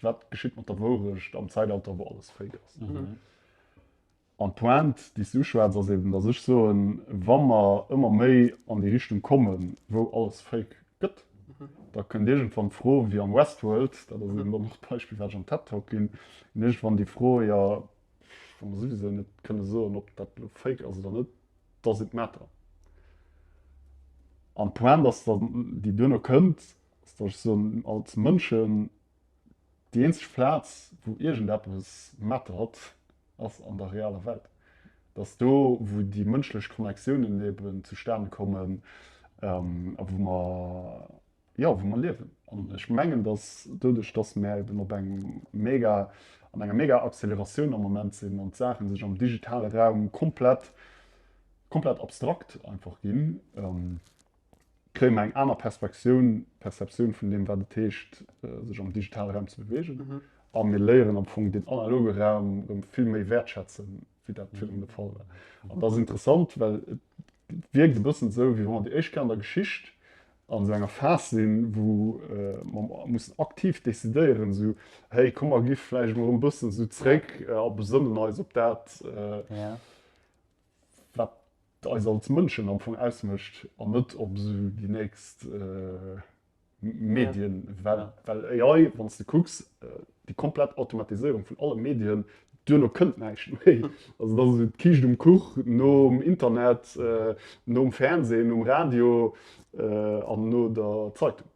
Wat geschitt mat der Wourecht am Zäitalter, wou alles fake ass? An d'Pointe, déi s du uschwätz, ass eben, datt ech soen, wa mer ëmmer méi an déi Richtung kommen, wou alles fake gëtt, da kënnt iergendwann d'Fro, wéi am Westworld, dat ass eben dann och d'Beispill, wat ech am TED Talk ginn, kënnt iergendwann déi Fro, jo, wa mer souwisou net kënne soen, ob dat elo fake ass oder net, does it matter? An d'Pointe ass dann, déi duerno kënnt, ass, datt ech soen, als Mënschen, Déi eenzeg Plaz, wou iergendeppes mattert, ass an der realer Welt. Et ass do, wou déi mënschlech Connectiounen eben zustane kommen a wou mer, jo, wou mer liewen. An ech mengen, dass doduerch, dass mär eben op engem mega, an enger mega Acceleratioun am Moment sinn an d'Saache sech am digitale Raum komplett, komplett abstrakt einfach ginn, kréie mer eng aner Perspektioun, Perceptioun vun deem, wat et heescht, sech am digitale Raum ze beweegen. A mir léieren am Fong deen analoge Raum erëm vill méi wäertschätzen, wéi dat virdrun de Fall war. An dat ass interessant, well et wierkt e bëssen esou, wéi wa mer déi éischt Kéier an der Geschicht an esou enger Phas sinn, wou mer mussen aktiv decidéieren, esou, hey, komm mer gi vläicht emol erëm e bëssen esou zréck a besënnen eis op dat, wat eis als Mënschen am Fong ausmécht an net op esou déi nächst Medien, well well AI, wann s de kucks, déi komplett Automatiséierung vun alle Medien, duerno kënnt näischt méi. Also dat ass esou d'Kiischt um Kuch nom Internet, nom Fernsehen, nom Radio an no der Zeitung.